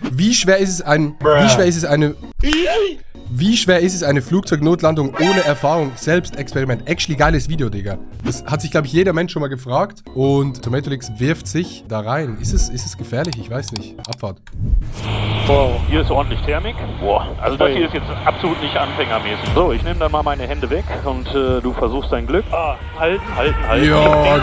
Wie schwer ist es eine Flugzeugnotlandung ohne Erfahrung? Selbstexperiment. Actually geiles Video, Digga. Das hat sich, glaube ich, jeder Mensch schon mal gefragt. Und Tomatolix wirft sich da rein. Ist es gefährlich? Ich weiß nicht. Abfahrt. Wow, hier ist ordentlich Thermik. Boah, also das hier ist jetzt absolut nicht anfängermäßig. So, ich nehme dann mal meine Hände weg und du versuchst dein Glück. Halten. Ja,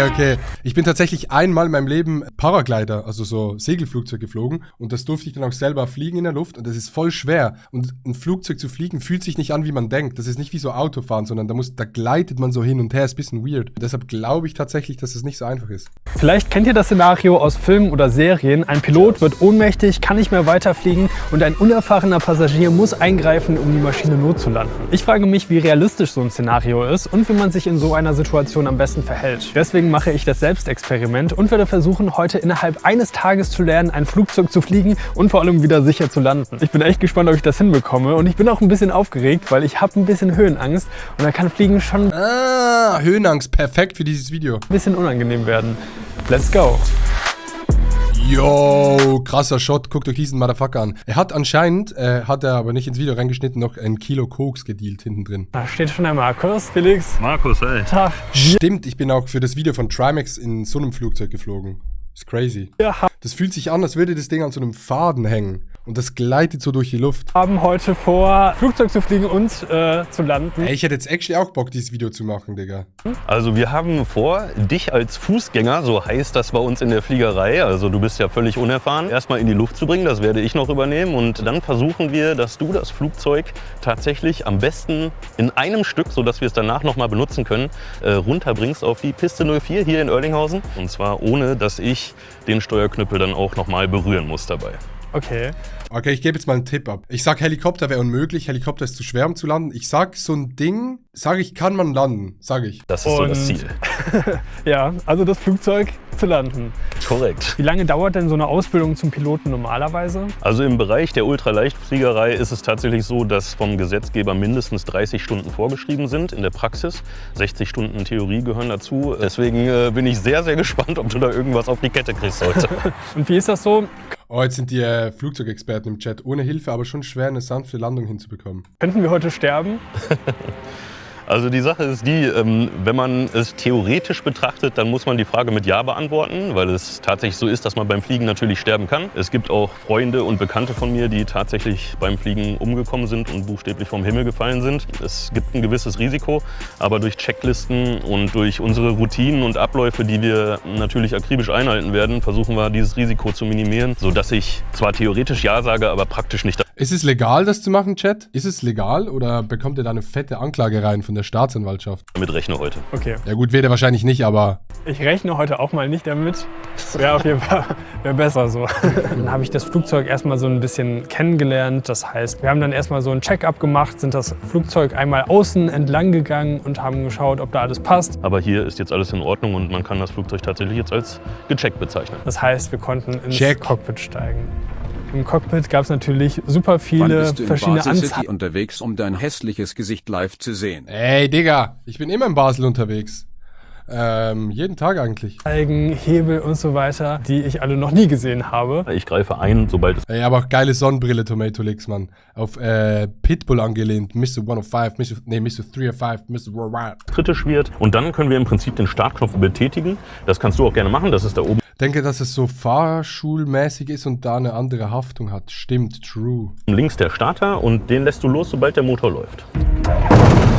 okay. Ich bin tatsächlich einmal in meinem Leben Paraglider, also so Segelflugzeug geflogen. Und das durfte ich dann auch selber fliegen in der Luft. Und das ist voll schwer. Und ein Flugzeug zu fliegen fühlt sich nicht an, wie man denkt. Das ist nicht wie so Autofahren, sondern da gleitet man so hin und her. Ist ein bisschen weird. Und deshalb glaube ich tatsächlich, dass es nicht so einfach ist. Vielleicht kennt ihr das Szenario aus Filmen oder Serien. Ein Pilot wird ohnmächtig, kann nicht mehr weiterfliegen und ein unerfahrener Passagier muss eingreifen, um die Maschine notzulanden. Ich frage mich, wie realistisch so ein Szenario ist und wie man sich in so einer Situation am besten verhält. Deswegen mache ich das Selbstexperiment und werde versuchen, heute innerhalb eines Tages zu lernen, ein Flugzeug zu fliegen und vor allem wieder sicher zu landen. Ich bin echt gespannt, ob ich das hinbekomme und ich bin auch ein bisschen aufgeregt, weil ich habe ein bisschen Höhenangst und da kann Fliegen schon Höhenangst, perfekt für dieses Video. ein bisschen unangenehm werden. Let's go! Yo, krasser Shot, guckt euch diesen Motherfucker an. Er hat anscheinend, hat er aber nicht ins Video reingeschnitten, noch ein Kilo Koks gedealt hinten drin. Da steht schon der Markus. Felix. Markus, hey. Tag. Stimmt, ich bin auch für das Video von Trimax in so einem Flugzeug geflogen. Ist crazy. Wir Das fühlt sich an, als würde das Ding an so einem Faden hängen. Und das gleitet so durch die Luft. haben heute vor, Flugzeug zu fliegen und zu landen. Ey, ich hätte jetzt actually auch Bock, dieses Video zu machen, Digga. Also wir haben vor, dich als Fußgänger, so heißt das bei uns in der Fliegerei, also du bist ja völlig unerfahren, erstmal in die Luft zu bringen, das werde ich noch übernehmen. Und dann versuchen wir, dass du das Flugzeug tatsächlich am besten in einem Stück, sodass wir es danach nochmal benutzen können, runterbringst auf die Piste 04 hier in Oerlinghausen. Und zwar ohne, dass ich den Steuerknüppel dann auch nochmal berühren muss dabei. Okay. Okay, ich gebe jetzt mal einen Tipp ab. Ich sag, Helikopter wäre unmöglich. Helikopter ist zu schwer, um zu landen. Ich sag, so ein Ding, sage ich, kann man landen. Sage ich. Das ist so das Und- Ziel. Ja, also das Flugzeug zu landen. Korrekt. Wie lange dauert denn so eine Ausbildung zum Piloten normalerweise? Also im Bereich der Ultraleichtfliegerei ist es tatsächlich so, dass vom Gesetzgeber mindestens 30 Stunden vorgeschrieben sind in der Praxis. 60 Stunden Theorie gehören dazu. Deswegen bin ich sehr, sehr gespannt, ob du da irgendwas auf die Kette kriegst heute. Und wie ist das so? Oh, jetzt sind die Flugzeugexperten im Chat. Ohne Hilfe, aber schon schwer, eine sanfte Landung hinzubekommen. Könnten wir heute sterben? Also die Sache ist die, wenn man es theoretisch betrachtet, dann muss man die Frage mit Ja beantworten, weil es tatsächlich so ist, dass man beim Fliegen natürlich sterben kann. Es gibt auch Freunde und Bekannte von mir, die tatsächlich beim Fliegen umgekommen sind und buchstäblich vom Himmel gefallen sind. Es gibt ein gewisses Risiko, aber durch Checklisten und durch unsere Routinen und Abläufe, die wir natürlich akribisch einhalten werden, versuchen wir dieses Risiko zu minimieren, sodass ich zwar theoretisch Ja sage, aber praktisch nicht. Ist es legal, das zu machen, Chat? Ist es legal oder bekommt ihr da eine fette Anklage rein von der Staatsanwaltschaft? Damit rechne heute. Okay. Ja gut, wird er wahrscheinlich nicht, aber... Ich rechne heute auch mal nicht damit. Wäre auf jeden Fall besser so. Dann habe ich das Flugzeug erstmal so ein bisschen kennengelernt. Das heißt, wir haben dann erstmal so ein Check-up gemacht, sind das Flugzeug einmal außen entlang gegangen und haben geschaut, ob da alles passt. Aber hier ist jetzt alles in Ordnung und man kann das Flugzeug tatsächlich jetzt als gecheckt bezeichnen. Das heißt, wir konnten ins Check. Cockpit steigen. Im Cockpit gab es natürlich super Wann viele bist du in verschiedene Basel City Anzeigen. unterwegs, um dein hässliches Gesicht live zu sehen? Ey, Digga, ich bin immer in Basel unterwegs. Jeden Tag eigentlich. Hebel und so weiter, die ich alle noch nie gesehen habe. Ich greife ein, sobald es Ey, aber auch geile Sonnenbrille, Tomatolix, Mann. Auf Pitbull angelehnt. Mr. 105, Mr. 305, Mr. Worldwide. kritisch wird. Und dann können wir im Prinzip den Startknopf betätigen. Das kannst du auch gerne machen, das ist da oben. Denke, dass es so fahrschulmäßig ist und da eine andere Haftung hat. Stimmt, true. Links der Starter und den lässt du los, sobald der Motor läuft.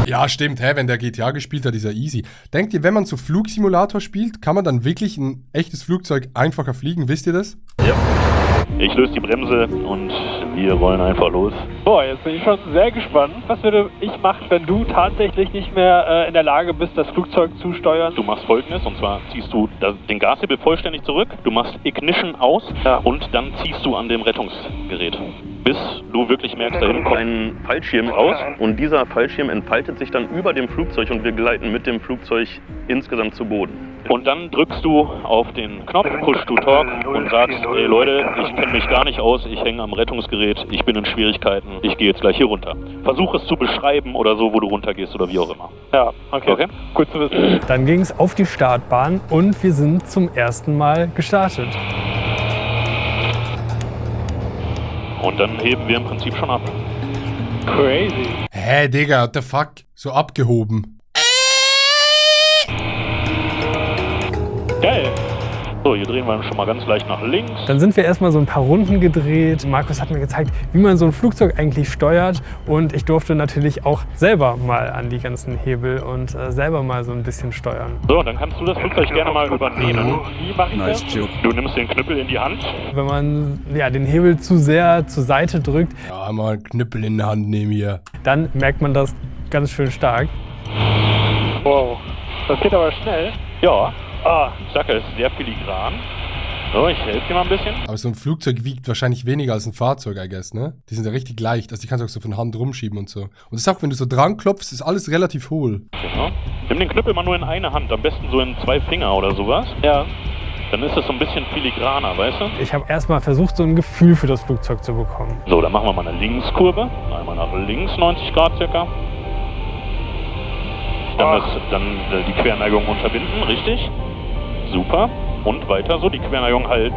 Ja, stimmt, wenn der GTA gespielt hat, ist er easy. Denkt ihr, wenn man so Flugsimulator spielt, kann man dann wirklich ein echtes Flugzeug einfacher fliegen? Wisst ihr das? Ja. Ich löse die Bremse und wir rollen einfach los. Boah, jetzt bin ich schon sehr gespannt. Was würde ich machen, wenn du tatsächlich nicht mehr in der Lage bist, das Flugzeug zu steuern? Du machst Folgendes, und zwar ziehst du den Gashebel vollständig zurück, du machst Ignition aus und dann ziehst du an dem Rettungsgerät. Bis du wirklich merkst, da hinten kommt Ein Fallschirm raus und dieser Fallschirm entfaltet sich dann über dem Flugzeug und wir gleiten mit dem Flugzeug insgesamt zu Boden. Und dann drückst du auf den Knopf, push to talk und sagst, ey Leute, ich kenne mich gar nicht aus, ich hänge am Rettungsgerät, ich bin in Schwierigkeiten, ich gehe jetzt gleich hier runter. Versuch es zu beschreiben oder so, wo du runtergehst oder wie auch immer. Ja, okay. Gut zu wissen. Dann ging es auf die Startbahn und wir sind zum ersten Mal gestartet. Und dann heben wir im Prinzip schon ab. Crazy. Hä, Digga, what the fuck? So abgehoben. Geil. So, hier drehen wir schon mal ganz leicht nach links. Dann sind wir erstmal so ein paar Runden gedreht. Markus hat mir gezeigt, wie man so ein Flugzeug eigentlich steuert. Und ich durfte natürlich auch selber mal an die ganzen Hebel und selber mal so ein bisschen steuern. So, dann kannst du das Flugzeug gerne mal übernehmen. Wie mache ich Nice das? joke. Du nimmst den Knüppel in die Hand. Wenn man ja, den Hebel zu sehr zur Seite drückt, Ja, mal einen Knüppel in der Hand nehmen hier. dann merkt man das ganz schön stark. Wow, das geht aber schnell. Ja, ich sag ja, es ist sehr filigran. So, ich helfe dir mal ein bisschen. Aber so ein Flugzeug wiegt wahrscheinlich weniger als ein Fahrzeug, I guess, ne? Die sind ja richtig leicht, also die kannst du auch so von Hand rumschieben und so. Und das ist auch, wenn du so dran klopfst, ist alles relativ hohl. Genau. Nimm den Knüppel mal nur in eine Hand, am besten so in 2 Finger oder sowas. Ja. Dann ist das so ein bisschen filigraner, weißt du? Ich habe erstmal versucht, so ein Gefühl für das Flugzeug zu bekommen. So, dann machen wir mal eine Linkskurve. Einmal nach links, 90 Grad circa. Dann die Querneigung unterbinden, richtig. Super. Und weiter so, die Querneigung halten.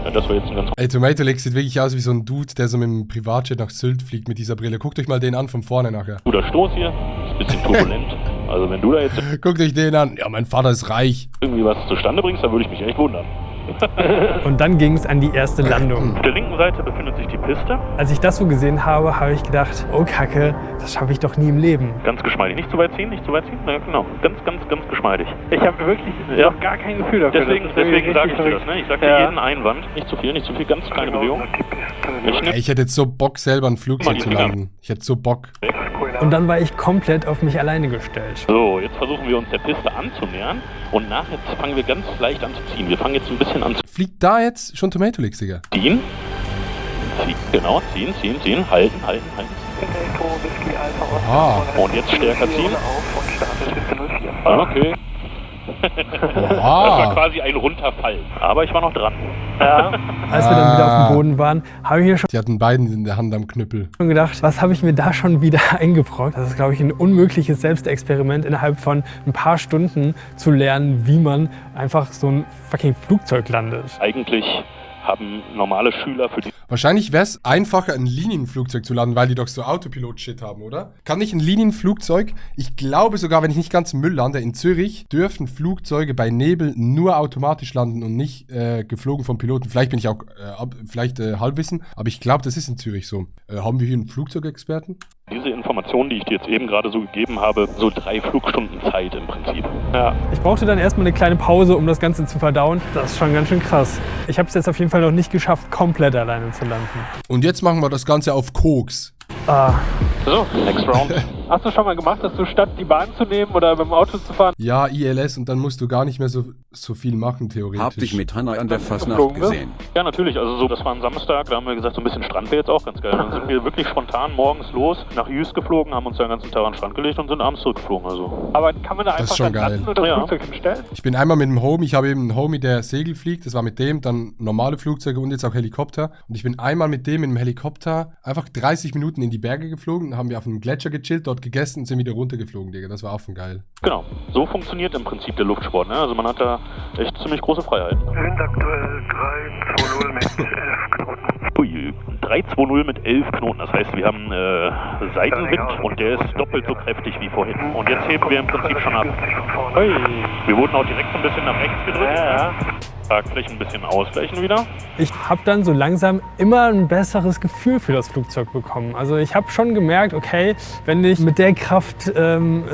Ja, das war jetzt ein ganz... Ey, Tomato Lex sieht wirklich aus wie so ein Dude, der so mit dem Privatjet nach Sylt fliegt mit dieser Brille. Guckt euch mal den an von vorne nachher. Guter Stoß hier. Ist ein bisschen turbulent. Also wenn du da jetzt Guckt euch den an. Ja, mein Vater ist reich. irgendwie was zustande bringst, dann würde ich mich echt wundern. Und dann ging es an die erste Landung. Auf der linken Seite befindet sich die Piste. Als ich das so gesehen habe, habe ich gedacht, oh Kacke, das schaffe ich doch nie im Leben. Ganz geschmeidig. Nicht zu weit ziehen, nicht zu weit ziehen. Ja, genau. Ganz geschmeidig. Ich habe wirklich noch gar kein Gefühl dafür. Deswegen sage ich dir das, ne? Ich sage dir jeden Einwand. Nicht zu viel, ganz kleine Bewegung. Ey, ich hätte jetzt so Bock, selber ein Flugzeug zu landen. Ich hätte so Bock. Und dann war ich komplett auf mich alleine gestellt. So, jetzt versuchen wir uns der Piste anzunähern. Und nachher fangen wir ganz leicht an zu ziehen. Wir fangen jetzt ein bisschen an zu Fliegt da jetzt schon Tomato Lex, Digga? ziehen. Genau, ziehen. Halten. Ah. Und jetzt stärker ziehen. Okay. Das war Oha. quasi ein Runterfall. Aber ich war noch dran. Als wir dann wieder auf dem Boden waren, habe ich mir Die hatten beiden in der Hand am Knüppel. schon gedacht, was habe ich mir da schon wieder eingebrockt? Das ist, glaube ich, ein unmögliches Selbstexperiment, innerhalb von ein paar Stunden zu lernen, wie man einfach so ein fucking Flugzeug landet. Eigentlich haben normale Schüler für die... Wahrscheinlich wäre es einfacher, ein Linienflugzeug zu landen, weil die doch so Autopilot-Shit haben, oder? Kann nicht ein Linienflugzeug, ich glaube sogar, wenn ich nicht ganz im Müll lande, in Zürich dürfen Flugzeuge bei Nebel nur automatisch landen und nicht geflogen vom Piloten. Vielleicht bin ich auch, Halbwissen, aber ich glaube, das ist in Zürich so. Haben wir hier einen Flugzeugexperten? Diese Informationen, die ich dir jetzt eben gerade so gegeben habe, so 3 Flugstunden Zeit im Prinzip. Ja. Ich brauchte dann erstmal eine kleine Pause, um das Ganze zu verdauen. Das ist schon ganz schön krass. Ich habe es jetzt auf jeden Fall noch nicht geschafft, komplett alleine zu landen. Und jetzt machen wir das Ganze auf Koks. So, next round. Hast du schon mal gemacht, dass du statt die Bahn zu nehmen oder mit dem Auto zu fahren, Ja, ILS und dann musst du gar nicht mehr so viel machen, theoretisch. Hab dich mit Hanna an der Fasnacht geflogen bist? gesehen. Ja, natürlich. Also so, das war ein Samstag, da haben wir gesagt, so ein bisschen Strand wäre jetzt auch ganz geil. Dann sind wir wirklich spontan morgens los, nach Jüst geflogen, haben uns den ganzen Tag an den Strand gelegt und sind abends zurückgeflogen. Also. Aber kann man da Das ist einfach schon dann geil. landen oder das Flugzeug hinstellen? Ich bin einmal mit einem Homie, ich habe eben einen Homie, der Segel fliegt, das war mit dem, dann normale Flugzeuge und jetzt auch Helikopter. Und ich bin einmal mit dem in einem Helikopter einfach 30 Minuten in die Berge geflogen, dann haben wir auf einem Gletscher gechillt, dort gegessen und sind wieder runtergeflogen, Digga. Das war auch geil. Genau. So funktioniert im Prinzip der Luftsport. Ne? Also man hat da echt ziemlich große Freiheiten. Wind aktuell 320 mit 11 Knoten. Ui, 320 mit 11 Knoten. Das heißt, wir haben Seitenwind und der ist doppelt so kräftig wie vorhin. Und jetzt heben wir im Prinzip schon ab. Ui. Wir wurden auch direkt so ein bisschen nach rechts gedrückt. Ja. Tragflächen ein bisschen ausgleichen wieder. Ich habe dann so langsam immer ein besseres Gefühl für das Flugzeug bekommen. Also ich habe schon gemerkt, okay, wenn ich mit der Kraft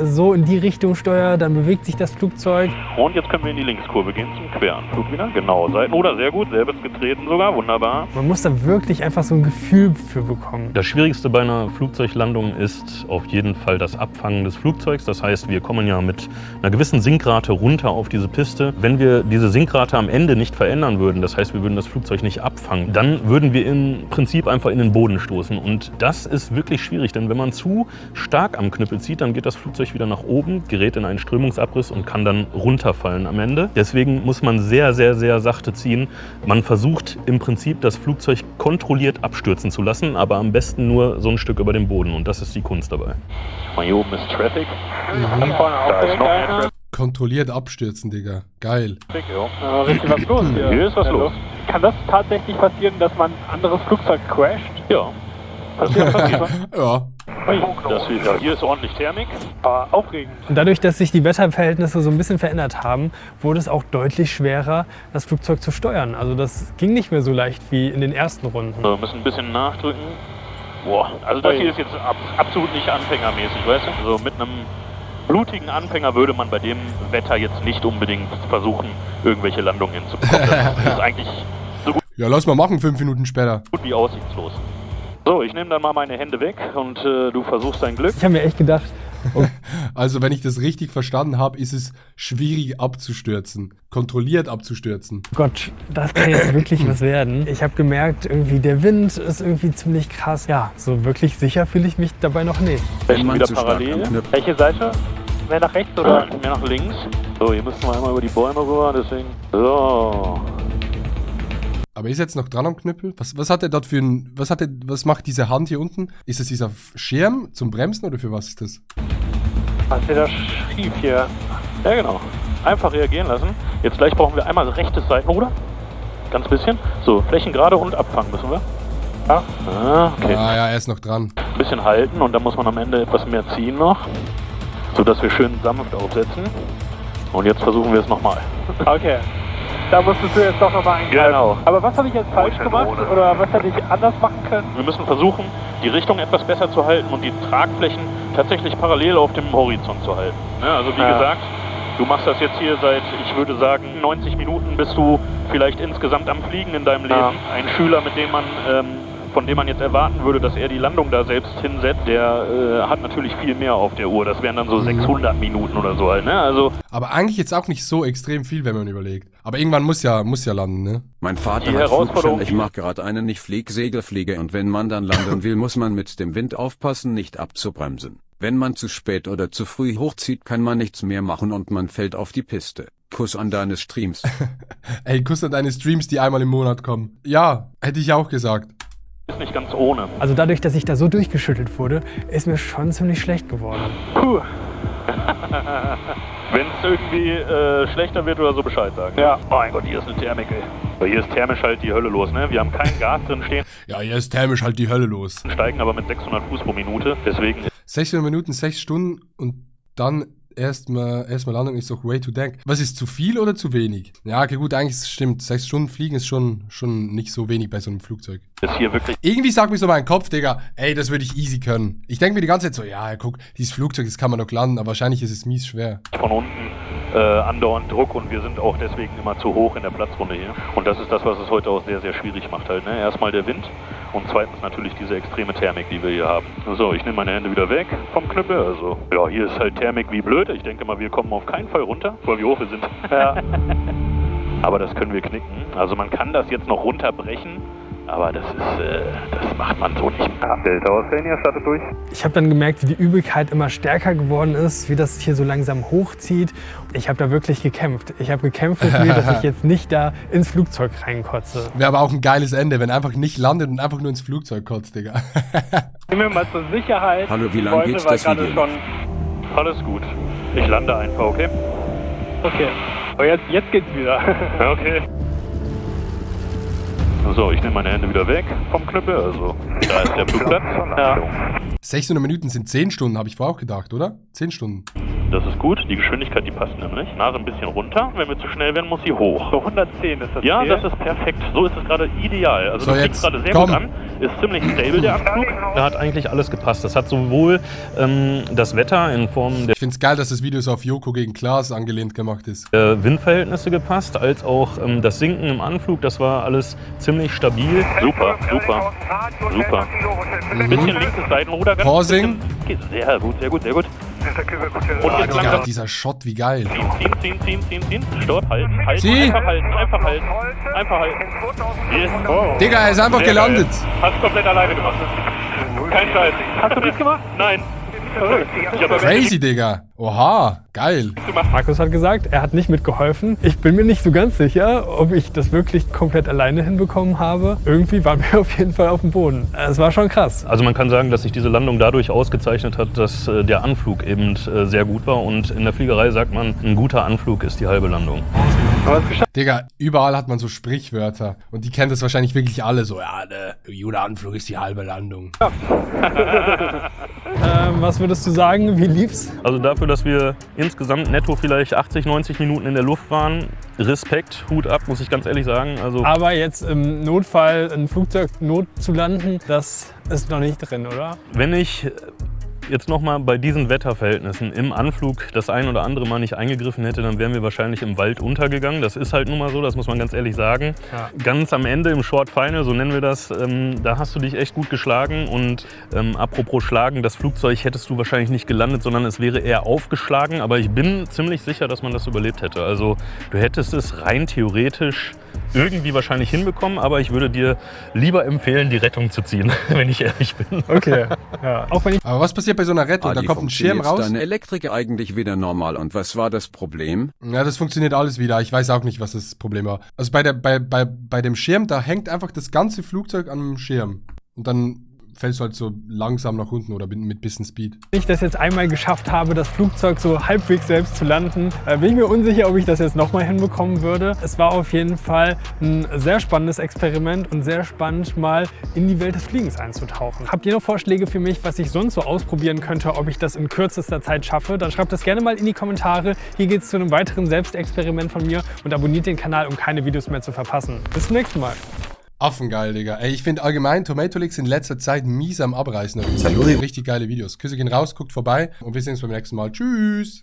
so in die Richtung steuere, dann bewegt sich das Flugzeug. Und jetzt können wir in die Linkskurve gehen zum Queranflug wieder. Genau, Seitenruder, sehr gut, selbst getreten sogar, wunderbar. Man muss da wirklich einfach so ein Gefühl für bekommen. Das Schwierigste bei einer Flugzeuglandung ist auf jeden Fall das Abfangen des Flugzeugs. Das heißt, wir kommen ja mit einer gewissen Sinkrate runter auf diese Piste. Wenn wir diese Sinkrate am Ende nicht verändern würden, das heißt, wir würden das Flugzeug nicht abfangen, dann würden wir im Prinzip einfach in den Boden stoßen. Und das ist wirklich schwierig, denn wenn man zu stark am Knüppel zieht, dann geht das Flugzeug wieder nach oben, gerät in einen Strömungsabriss und kann dann runterfallen am Ende. Deswegen muss man sehr, sehr, sehr sachte ziehen. Man versucht im Prinzip, das Flugzeug kontrolliert abstürzen zu lassen, aber am besten nur so ein Stück über dem Boden. Und das ist die Kunst dabei. Mal hier oben ist Traffic. Da ist noch mehr Traffic. Kontrolliert abstürzen, Digga. Geil. Richtig was los hier. Hier ist was los. Kann das tatsächlich passieren, dass man ein anderes Flugzeug crasht? Ja. Passiert. Ja. Hier ist ordentlich Thermik. Aufregend. Und dadurch, dass sich die Wetterverhältnisse so ein bisschen verändert haben, wurde es auch deutlich schwerer, das Flugzeug zu steuern. Also das ging nicht mehr so leicht wie in den ersten Runden. Wir müssen ein bisschen nachdrücken. Boah, also das hier ist jetzt absolut nicht anfängermäßig, weißt du? Also mit einem blutigen Anfänger würde man bei dem Wetter jetzt nicht unbedingt versuchen, irgendwelche Landungen hinzubekommen. Das ist eigentlich so gut Ja, lass mal machen, 5 Minuten später. wie aussichtslos. So, ich nehme dann mal meine Hände weg und du versuchst dein Glück. Ich habe mir echt gedacht, Also, wenn ich das richtig verstanden habe, ist es schwierig abzustürzen. Kontrolliert abzustürzen. Gott, das kann jetzt wirklich was werden. Ich habe gemerkt, irgendwie der Wind ist irgendwie ziemlich krass. Ja, so wirklich sicher fühle ich mich dabei noch nicht. Wenn man wieder zu stark parallel. am Knöpfen- Welche Seite? Mehr nach rechts oder mehr nach links? So, hier müssen wir einmal über die Bäume rüber, deswegen. So. Aber ist jetzt noch dran am Knüppel? Was hat er dort für ein. Was macht diese Hand hier unten? Ist das dieser Schirm zum Bremsen oder für was ist das? Was ist da schief hier? Ja, genau. Einfach reagieren lassen. Jetzt gleich brauchen wir einmal rechtes Seitenruder. Ganz bisschen. So, Flächen gerade und abfangen müssen wir. Ja. Okay. Ah ja, er ist noch dran. Ein bisschen halten und dann muss man am Ende etwas mehr ziehen noch. Sodass wir schön sanft aufsetzen. Und jetzt versuchen wir es nochmal. Okay. Da musstest du jetzt doch nochmal eingreifen. Genau. Aber was habe ich jetzt falsch gemacht? Oder was hätte ich anders machen können? Wir müssen versuchen, die Richtung etwas besser zu halten und die Tragflächen tatsächlich parallel auf dem Horizont zu halten. Ne? Also wie gesagt, du machst das jetzt hier seit, ich würde sagen, 90 Minuten bist du vielleicht insgesamt am Fliegen in deinem Leben. Ein Schüler, von dem man jetzt erwarten würde, dass er die Landung da selbst hinsetzt, der hat natürlich viel mehr auf der Uhr. Das wären dann so 600 Minuten oder so halt, ne? Also Aber eigentlich jetzt auch nicht so extrem viel, wenn man überlegt. Aber irgendwann muss ja landen, ne? Mein Vater Die hat Herausforderung- Flugschein, ich mache gerade einen, ich flieg Segelfliege und wenn man dann landen will, muss man mit dem Wind aufpassen, nicht abzubremsen. Wenn man zu spät oder zu früh hochzieht, kann man nichts mehr machen und man fällt auf die Piste. Kuss an deine Streams. Ey, Kuss an deine Streams, die einmal im Monat kommen. Ja, hätte ich auch gesagt. ist nicht ganz ohne. Also dadurch, dass ich da so durchgeschüttelt wurde, ist mir schon ziemlich schlecht geworden. Puh. Wenn es irgendwie schlechter wird oder so, Bescheid sagen. Ja. Oh mein Gott, hier ist eine Thermik, ey. Aber hier ist thermisch halt die Hölle los, ne? Wir haben kein Gas drin stehen, Ja, hier ist thermisch halt die Hölle los. steigen aber mit 600 Fuß pro Minute. Deswegen 600 Minuten, 6 Stunden und dann erstmal Landung ist doch way too dank. Was ist zu viel oder zu wenig? Ja, okay, gut, eigentlich stimmt. 6 Stunden fliegen ist schon nicht so wenig bei so einem Flugzeug. ist hier wirklich Irgendwie sagt mir so mein Kopf, Digga, ey, das würde ich easy können. Ich denke mir die ganze Zeit so, ja, guck, dieses Flugzeug, das kann man doch landen, aber wahrscheinlich ist es mies schwer. von unten andauernd Druck und wir sind auch deswegen immer zu hoch in der Platzrunde hier. Und das ist das, was es heute auch sehr, sehr schwierig macht halt, ne? Erstmal der Wind und zweitens natürlich diese extreme Thermik, die wir hier haben. So, ich nehme meine Hände wieder weg vom Knüppel, also ja, hier ist halt Thermik wie blöd. Ich denke mal, wir kommen auf keinen Fall runter, weil wie hoch wir sind. Ja. Aber das können wir knicken. Also man kann das jetzt noch runterbrechen, aber das macht man so nicht. Delta Australian startet durch. Ich habe dann gemerkt, wie die Übelkeit immer stärker geworden ist, wie das hier so langsam hochzieht. Ich habe da wirklich gekämpft. Ich habe gekämpft mit mir, dass ich jetzt nicht da ins Flugzeug reinkotze. Wäre aber auch ein geiles Ende, wenn er einfach nicht landet und einfach nur ins Flugzeug kotzt, Digga. Nehmen wir mal zur Sicherheit. Hallo, wie Die lang Beute geht's war das gerade Video? schon. Alles gut. Ich lande einfach, okay? Okay. Aber jetzt geht's wieder. Ja, okay. So, ich nehme meine Hände wieder weg vom Knüppel, also da ist der Flugplatz. Ja. 600 Minuten sind 10 Stunden, habe ich vorher auch gedacht, oder? 10 Stunden. Das ist gut, die Geschwindigkeit, die passt nämlich. Nase ein bisschen runter, wenn wir zu schnell werden, muss sie hoch. So 110 ist das Ja, Ziel. das ist perfekt. So ist es gerade ideal. Also So, du fliegst jetzt, gerade sehr komm. gut an. Ist ziemlich stable, der Anflug. Da hat eigentlich alles gepasst. Das hat sowohl das Wetter in Form Ich find's geil, dass das Video so auf Joko gegen Klaas angelehnt gemacht ist. der Windverhältnisse gepasst, als auch das Sinken im Anflug. Das war alles ziemlich stabil. Super, super, super. Ein bisschen linkes Seitenruder. Ganz Pausing. bisschen. Sehr gut, sehr gut, sehr gut. Und Ah, jetzt Digga, langsam dieser Shot, wie geil. ziehen. Stopp, halten. Zieh. Einfach halten. Yes. Oh. Digga, er ist einfach Sehr gelandet. geil. Hast komplett alleine gemacht. Kein Scheiß. Hast du nichts gemacht? Nein. Crazy, Digga. Oha, geil. Markus hat gesagt, er hat nicht mitgeholfen. Ich bin mir nicht so ganz sicher, ob ich das wirklich komplett alleine hinbekommen habe. Irgendwie waren wir auf jeden Fall auf dem Boden. Es war schon krass. Also man kann sagen, dass sich diese Landung dadurch ausgezeichnet hat, dass der Anflug eben sehr gut war. Und in der Fliegerei sagt man, ein guter Anflug ist die halbe Landung. Digga, überall hat man so Sprichwörter. Und die kennt das wahrscheinlich wirklich alle so. Ja, der guter Anflug ist die halbe Landung. Was würdest du sagen? Wie lief's? Also dafür, dass wir insgesamt netto vielleicht 80, 90 Minuten in der Luft waren, Respekt, Hut ab, muss ich ganz ehrlich sagen. Also Aber jetzt im Notfall ein Flugzeug not zu landen, das ist noch nicht drin, oder? wenn ich jetzt nochmal bei diesen Wetterverhältnissen im Anflug das ein oder andere Mal nicht eingegriffen hätte, dann wären wir wahrscheinlich im Wald untergegangen. Das ist halt nun mal so, das muss man ganz ehrlich sagen. Ja. Ganz am Ende im Short Final, so nennen wir das, da hast du dich echt gut geschlagen. Und apropos Schlagen, das Flugzeug hättest du wahrscheinlich nicht gelandet, sondern es wäre eher aufgeschlagen. Aber ich bin ziemlich sicher, dass man das überlebt hätte. Also du hättest es rein theoretisch irgendwie wahrscheinlich hinbekommen, aber ich würde dir lieber empfehlen, die Rettung zu ziehen, wenn ich ehrlich bin. Okay. Ja. Auch wenn ich Aber was passiert bei so einer Rettung? Da Adi, kommt ein Schirm funktioniert raus. deine Elektrik eigentlich wieder normal und was war das Problem? Ja, das funktioniert alles wieder. Ich weiß auch nicht, was das Problem war. Also bei dem Schirm, da hängt einfach das ganze Flugzeug an dem Schirm. Und dann fällst du halt so langsam nach unten oder mit bisschen Speed. Wenn ich das jetzt einmal geschafft habe, das Flugzeug so halbwegs selbst zu landen, bin ich mir unsicher, ob ich das jetzt nochmal hinbekommen würde. Es war auf jeden Fall ein sehr spannendes Experiment und sehr spannend, mal in die Welt des Fliegens einzutauchen. Habt ihr noch Vorschläge für mich, was ich sonst so ausprobieren könnte, ob ich das in kürzester Zeit schaffe? Dann schreibt das gerne mal in die Kommentare. Hier geht es zu einem weiteren Selbstexperiment von mir und abonniert den Kanal, um keine Videos mehr zu verpassen. Bis zum nächsten Mal. Affengeil, Digga. Ey, ich finde allgemein Tomato Leaks in letzter Zeit mies am Abreißen. Richtig geile Videos. Küsse gehen raus, guckt vorbei und wir sehen uns beim nächsten Mal. Tschüss!